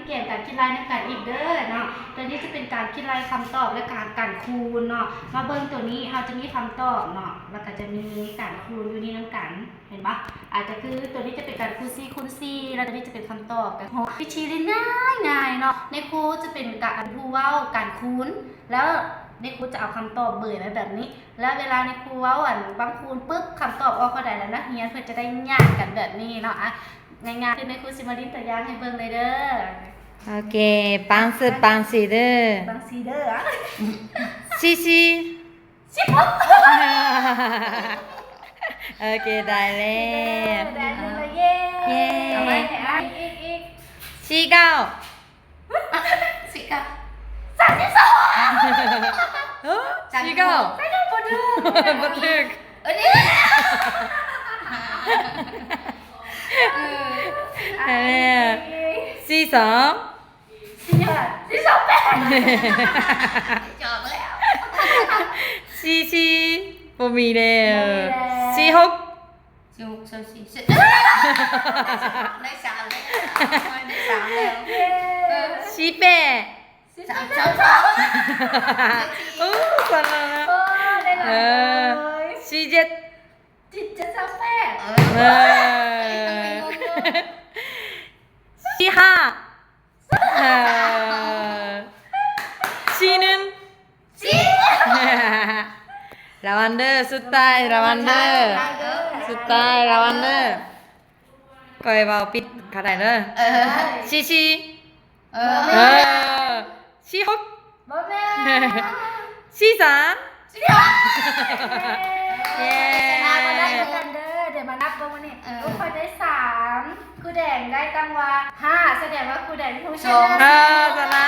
ກມການຄິດໄລ່ນຳກັນອີກເດີເນາະ. ໂຕນີ້ຈະເປັນການຄິດໄລ່ຄຳຕອບ ແລະ ການ ການຄູນເນາະ. ມາເບິ່ງໂຕນີ້ ເຮົາຈະມີຄຳຕອບເນາະ ແລ້ວກໍຈະມີການຄູນຢູ່ນີ້ນຳກັນ ເຫັນບໍ່? ອາດຈະຄືໂຕນີ້ຈະເປັນການຄູນສີ່ຄູນສີ່ ແລ້ວໂຕນີ້ຈະເປັນຄຳຕອບ. ກະວິທີຫຼິ້ນງ່າຍໆເນາະ. ນາຍຄູຈະເປັນການ ຜູ້ເວົ້າການຄູນ ແລ້ວນາຍຄູຈະເອົາຄຳຕອບເບີຍໄວ້ແບບນີ້ ແລ້ວເວລານາຍຄູເວົ້າ ອັນ ບາງຄູນປຶບ ຄຳຕອບອອກເທົ່າໃດ ແລ້ວນັກຮຽນເພິ່ນຈະໄດ້ຍາດກັນແບບນີ້ເນາະ. ອາ ງ່າຍໆ ຄືນາຍຄູຊິມາຫຼິ້ນຕົວຢ່າງໃຫ້ເບິ່ງເລີຍເດີ. ໂອເຄ ປັງສ- ປັງສີ່ເດີ ປັງສີ່ເດີ ສີ່ສີ່ ສິບຫົກ ໂອເຄ ໄດ້ແລ້ວ ໄດ້ເລີຍ ເຢ້ ເຢ້ ເອົາໄວ້ໃຫ້ອ້າຍ ອີກ ອີກ ສີ່ເກົ້າ ສີ່ເກົ້າ ສາມສິບສອງ ຮະ ສາມສິບຫົກ ສີ່ເກົ້າ ບໍ່ຖືກ ບໍ່ຖືກ ເອີ ນີ້ ເອີ ອັນນີ້ ສີ່ສອງ ສີ່ຫ້າ ສີ່ສອງແປດ ຈອກແລ້ວ ສີ່ສີ່ ບໍ່ມີແລ້ວ ບໍ່ມີແລ້ວ ສີ່ຫົກ ສີ່ຫົກ ຊາວສີ່ ໄດ້ສາມແລ້ວ ໄດ້ສາມແລ້ວ ເອີ ສີ່ແປດ ສາມສອງ ໂອ້ ສາມແລ້ວ ໂອ້ ໄດ້ຫຼາຍເລີຍ ເອີ ສີ່ເຈັດ ເຈັດ ເຈັດ ຊາວແປດ ເອີ ເອີ ສີ່ຫ້າ ເອີ ສີ່ໜຶ່ງ ສີ່ ລະວັງເດີ ສຸດທ້າຍລະວັງເດີ ສຸດທ້າຍລະວັງເດີ ຂ້ອຍເວົ້າຜິດເທົ່າໃດເດີ ເອີ ສີ່ສີ່ ເອີ ເອີ ສີ່ຫົກ ບໍ່ແມ່ນ ສີ່ສາມ ເຢ້ ຊະນະບໍ່ໄດ້ຄືກັນເດີ. ດຽວມານັບເບິ່ງມື້ນີ້ ເອີ ລູກຂ້ອຍໄດ້ສາມ ຄູແດງໄດ້ຕັ້ງວ່າຫ້າ ສະແດງວ່າຄູແດງເປັນຜູ້ຊະນະ ເອີ ຊະນະ.